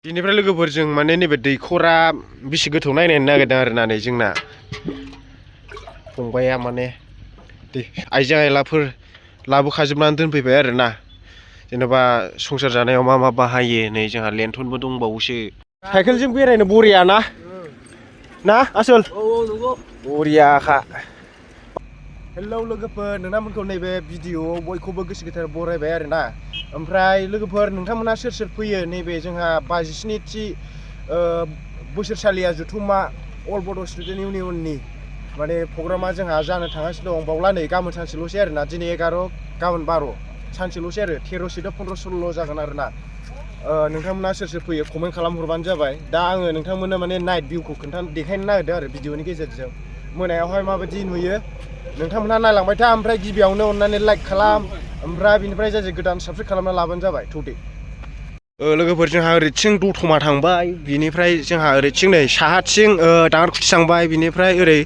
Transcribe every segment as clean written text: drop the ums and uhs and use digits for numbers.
बिनिफ्राय लोगोफोरजों माने नैबे दैखरा बेसे गोथौ नायनो नागिरदों आरोना नै जोंना फंबाया माने आइजें आइलाफोर लाबोखाजोबनानै दोनफैबाय आरोना जेनेबा संसार जानायाव मा मा बाहायो नै जोंहा लेन्थनबो दंबावोसो साइकेलजों बेरायनो बरिया ना आसोल बरियाखा हेलौ लोगोफोर नोंथांमोनखौ नैबे भिडिअआव बयखौबो गोसो गोथार बरायबाय आरोना ओमफ्राय लोगोफोर नोंथांमोना सोर सोर फैयो नैबे जोंहा 57थि बोसोरसालिया जथुम्मा अल बड' स्टुडेन्ट इउनियननि माने प्रग्रामा जोंहा जानो थांगासिनो दं बावला नै गाबोन सानसेल'सै आरोना दिनै 11 गाबोन 12 सानसेल'सै आरो 13 14 15 16 जागोन आरोना नोंथांमोना सोर सोर फैयो कमेन्ट खालामहरबानो जाबाय दा आङो नोंथांमोननो माने नाइट भिउखौ देखायनो नागिरदों आरो भिडिअनि गेजेरजों मोनायावहाय माबायदि नुयो नोंथांमोनहा नायलांबाय था ओमफ्राय गिबियावनो अननानै लाइक खालाम ओमफ्राय बिनिफ्राय जाय गोदान साबस्क्राइब खालामना लाबानो जाबाय थौदे लोगोफोर जोंहा ओरैथिं दतमा थांबाय बिनिफ्राय जोंहा ओरैथिं नै साहाथिं दाङारकुथि थांबाय बिनिफ्राय ओरै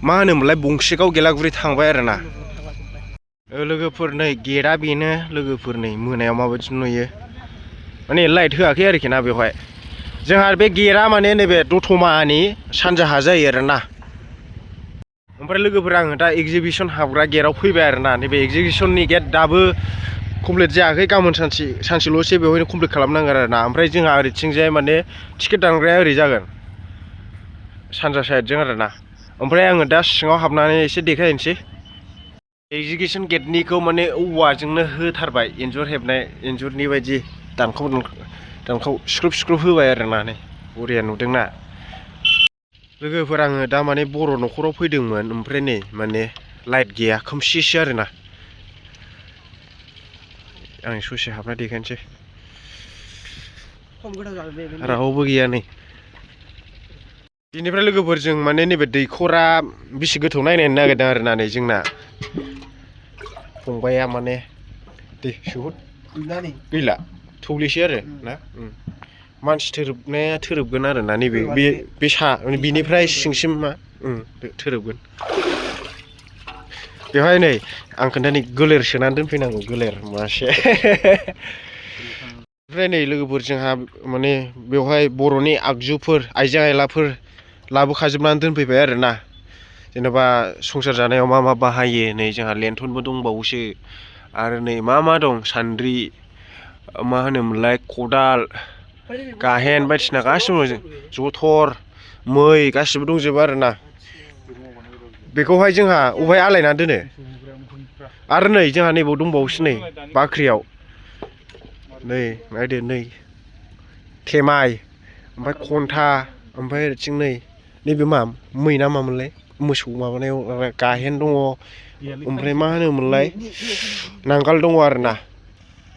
मा होनोमोनलाय बंसिगाव गेलागुरि थांबाय आरोना लोगोफोर नै गेटआ बेनो लोगोफोर नै मोनायाव माबायदि नुयो माने लाइट होआखै आरोखि ना बेवहाय जोंहा बे गेटआ माने नैबे दतमानि सानजाहा जायो आरोना ओमफ्राय लोगोफोर आङो दा एगजिबिसन हाबग्रा गेटआव फैबाय आरोना नैबे एगजिबिसननि गेट दाबो कमप्लिट जायाखै गाबोन सानसेल'सै बेवहायनो कमप्लिट खालामनांगोन आरोना ओमफ्राय जोंहा ओरैथिंजाय माने टिकेट दानग्राया ओरै जागोन सानजा साइडजों आरोना ओमफ्राय आङो दा सिङाव हाबनानै एसे देखायनोसै एगजिबिसन गेटनिखौ माने औवाजोंनो होथारबाय इन्जुर हेबनाय इन्जुरनि बायदि दानखाव स्क्रुब होबाय आरोना नै बरिया नुदोंना लोगोफोर आङो दा माने बर' न'खराव फैदोंमोन ओमफ्राय नै माने लाइट गैया खोमसिसो आरोना आं ससे हाबना देखायनोसै रावबो गैया नै बिनिफ्राय लोगोफोरजों माने नैबे दैखरा बेसे गोथौ नायनो नागिरदों आरोना नै जोंना फंबाया माने दै सुहुद गैला थौलेसो आरो ना मानसि थोरोबनाया थोरोबगोन आरोना नैबे बे बिनिफ्राय सिंसिम मा थोरोबगोन बेवहाय नै आं खोन्थानि गोलेर सोनानै दोनफैनांगौ गोलेर मासे ओमफ्राय नै लोगोफोर जोंहा माने बेवहाय बर'नि आगजुफोर आइजें आइलाफोर लाबोखाजोबनानै दोनफैबाय आरोना जेनेबा संसार जानायाव मा मा बाहायो नै जोंहा लेन्थनबो दंबावोसो आरो नै मा दं सान्द्रि मा होनोमोनलाय खदाल गाहेन बायदिसिना गासिबो जथर मै गासिबो दंजोबो आरोना बेखौहाय जोंहा अबेहाय आलायना दोनो आरो नै जोंहा नैबाव दंबावोसो नै बाख्रियाव नै नायदो नै थेमाय ओमफ्राय खन्था ओमफ्राय ओरैथिं नै नैबे मै ना मामोनलाय मोसौ माबानायाव गाहेन दङ ओमफ्राय मा होनोमोनलाय नांगाल दङ आरोना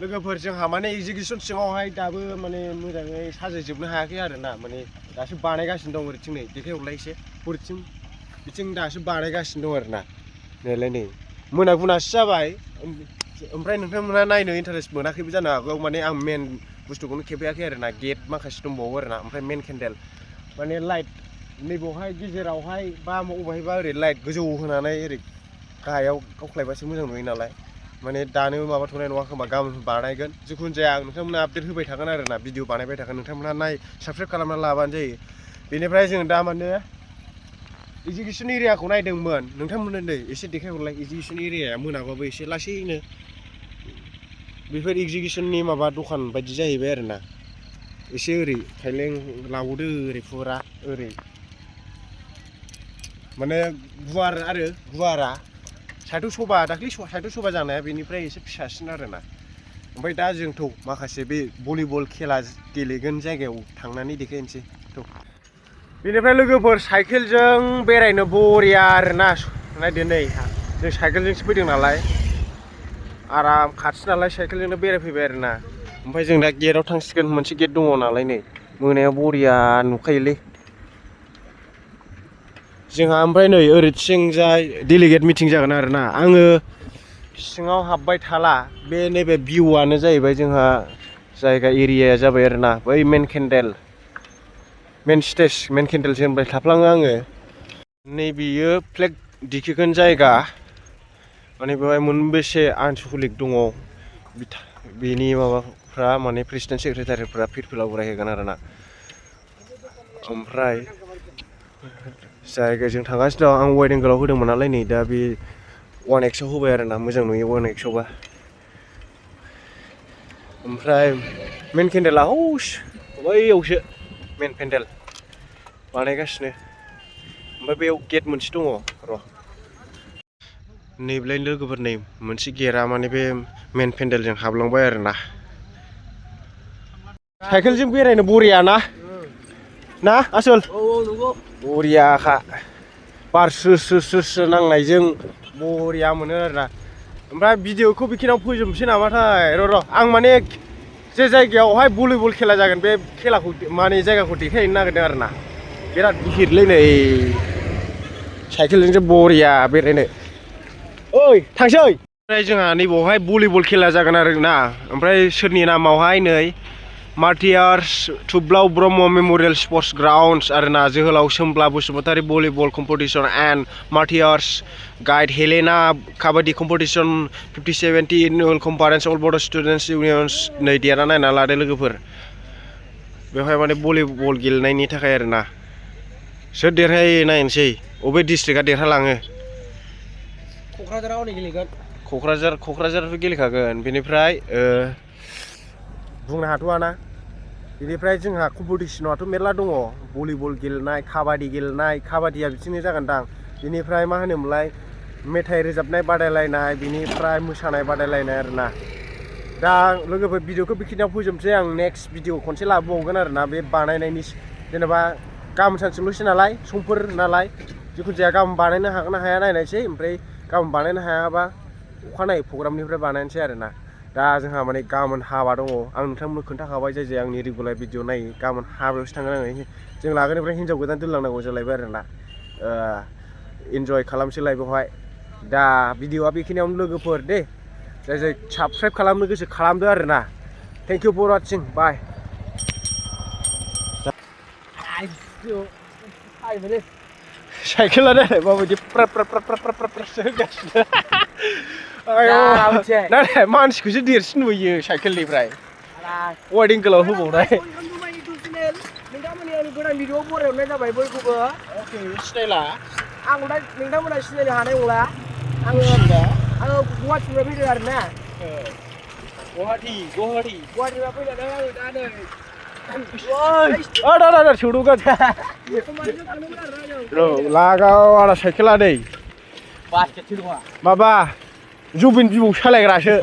लोगोफोर जोंहा माने एगजिबिसन सिङावहाय दाबो माने मोजाङै साजायजोबनो हायाखै आरोना माने दासो बानायगासिनो दं ओरैथिं नै देखायहरलाय एसे हरैथिं बिथिं दासो बानायगासिनो दं आरोना नैलाय नै मोनासो जाबाय ओमफ्राय नोंथांमोना नायनो इन्टारेस्ट मोनाखैबो जानो हागौ माने आं मेन बुस्थुखौनो खेफैयाखै आरोना गेट माखासे दंबावो आरोना ओमफ्राय मेन केन्डेल माने लाइट नैबावहाय गेजेरावहाय बा अबेहायबा ओरै लाइट गोजौ होनानै ओरै गाहायाव गावख्लायबासो मोजां नुयो नालाय माने दानो माबाथ'नाय नङा खोमा गाबोन बानायगोन जिखुनु जाया आं नोंथांमोना आपडेट होबाय थागोन आरोना भिडिअ बानायबाय थागोन नोंथांमोना साबस्क्राइब खालामना लाबानो जायो बेनिफ्राय जों दा माने एगजिबिसन एरियाखौ नायदोंमोन नोंथांमोननो नै एसे देखायहरलाय एगजिबिसन एरियाया मोनाबाबो एसे लासैनो बेफोर एगजिबिसननि माबा दखान बायदि जाहैबाय आरोना एसे ओरै खायलें लावदो ओरै फुरा ओरै माने गुवार आरो गुवारा साइथआव सभा दाख्लै साइथआव सभा जानाया बेनिफ्राय एसे फिसासिन आरोना ओमफ्राय दा जोंथ' माखासे बे भलिबल खेला गेलेगोन जायगायाव थांनानै देखायनोसै थ' बेनिफ्राय लोगोफोर साइकेलजों बेरायनो बरिया आरोना नायदो नै जों साइकेलजोंसो फैदों नालाय आराम खाथि नालाय साइकेलजोंनो बेरायफैबाय आरोना ओमफ्राय जों दा गेटआव थांसिगोन मोनसे गेट दङ नालाय नै मोनायाव बरिया नुखायोलै जोंहा ओमफ्राय नै ओरैथिंजाय डेलिगेट मिटिं जागोन आरोना आङो सिङाव हाबबाय थाला बे नैबे भिउआनो जाहैबाय जोंहा जायगा एरियाया जाबाय आरोना बै मेन केन्डेल मेन स्टेज मेन केन्डेलसो होनबाय थाफ्लाङो आङो नैबेयो फ्लेग दिखोगोन जायगा माने बेवहाय मोनबेसे आनसलिक दङ बेनि माबा मेम्बारफ्रा माने प्रेसिडेन्ट सेक्रेटारिफ्रा फिरफिलाव रायहोगोन आरोना ओमफ्राय जायगाजों थांगासिनो दं आं वाइड एंगोलाव होदोंमोन नालाय नै दा बे 1x होबाय आरोना मोजां नुयो 1x बा ओमफ्राय मेन केन्डेला हौस बैयावसो मेन पेन्डेल बानायगासिनो ओमफ्राय बेयाव गेट मोनसे दङ र' नैबेलाय लोगोफोर नै मोनसे गेटआ माने बे मेन पेन्डेलजों हाबलांबाय आरोना साइकेलजों बेरायनो बरिया ना आसोल बरियाखा बार स्रो स्रो स्रो नांनायजों बरिया मोनो आरोना ओमफ्राय भिडिअखौ बेखिनियाव फोजोबनोसै नामाथाय र' आं माने जे जायगायावहाय भलिबल खेला जागोन बे खेलाखौ माने जायगाखौ देखायहैनो नागिरदों आरोना बिराद गिदिरलै नै साइकेलजोंसो बरिया बेरायनो ओइ थांसै ओमफ्राय जोंहा नैबावहाय भलिबल खेला जागोन आरोना ओमफ्राय सोरनि नामावहाय नै मार्टियार्स थुब्लाव ब्रह्म मेम'रियेल स्पर्ट्स ग्राउन्ड्स आरोना जोहोलाव सोमब्ला Basumatary volleyball competition and martyrs guide Helena kabaddi competition 50-70 annual conference all Bodo' students इउनियन्स नै देरना नायना लादो लोगोफोर बेवहाय माने भलिबल गेलेनायनि थाखाय आरोना सोर देरहायो नायनोसै अबे डिस्ट्रिक्टआ देरहालाङो क'क्राझाराव हनै गेलेगोन क'क्राझारथ' गेलेखागोन बेनिफ्राय बुंनो हाथ'वाना बेनिफ्राय जोंहा कम्पिटिसनाथ' मेरला दङ भलिबल गेलेनाय काबाडि गेलेनाय काबाडिया बिदिनो जागोनदां बेनिफ्राय मा होनोमोनलाय मेथाइ रोजाबनाय बादायलायनाय बेनिफ्राय मोसानाय बादायलायनाय आरोना दा लोगोफोर भिडिअखौ बेखिनियाव फोजोबनोसै आं नेक्स्ट भिडिअ खनसे लाबोबावगोन आरोना बे बानायनायनि जेनेबा गाबोन सानसेल'सै नालाय समफोर नालाय जिखुनु जाया गाबोन बानायनो हागोन ना हाया नायनायसै ओमफ्राय गाबोन बानायनो हायाबा अखानायै प्रग्रामनिफ्राय बानायनोसै आरोना दा जोंहा माने गाबोन हाबा दङ आं नोंथांमोननो खोन्थाखाबाय जाय आंनि रेगुलार भिडिअ नायो गाबोन हाबायावसो थांगोन आङो जों लागोनिफ्राय हिन्जाव गोदान दोनलांनांगौ जालायबाय आरोना इन्जय खालामसैलाय बेवहाय दा भिडिअआ बेखिनियावनो लोगोफोर दे जाय साबस्क्राइब खालामनो गोसो खालामदो आरोना थेंक इउ फर वाचिं बाय साइकेला नालाय माबायदि होगासिनो मानसिखौसो देरसिन नुयो साइकेलनिफ्राय वाइड एंगोलाव होबावनाय नोंथांमोननि गोदान भिडिअ बरायहरनाय जाबाय बयखौबो सिनायला आं दा नोंथांमोना सिनायनो हानाय नंला आङो गुवाहाटिनिफ्राय फैदों आरोना गुवाहाटिनिफ्राय फैनानै आङो दा नै लागाव आदा साइकेला नै माबा जुबिन बिबौ सालायग्रासो